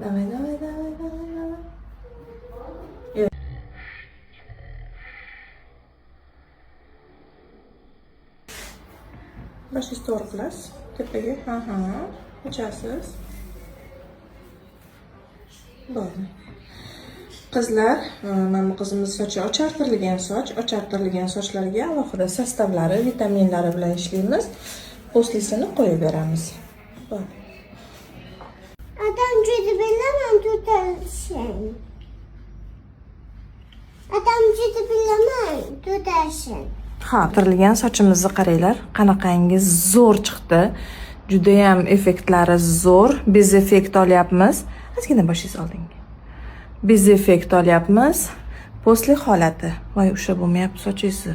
Давай, давай, давай, давай, давай. Boshingizni to'g'ri qilasiz. Tepaga. Ha. Ochasiz. Bo'ldi. Qizlar, mana bu qizimiz sochi ochartirilgan soch, ochartirilgan sochlarga alohida состав lari, vitaminlari bilan ishlaymiz. После sini qo'yib beramiz. Bo'ldi. Adam juda bilaman tutashin. Adam juda bilaman tutashin. Ha, tirilgan sochimizni qaranglar, qanaqangi zo'r chiqdi. Judayam effektlari zo'r. Без effekt olyapmiz. Ozgina boshingiz oldinga. Без effekt olyapmiz. После holati. Voy, ushlab bo'lmayapti sochingizni.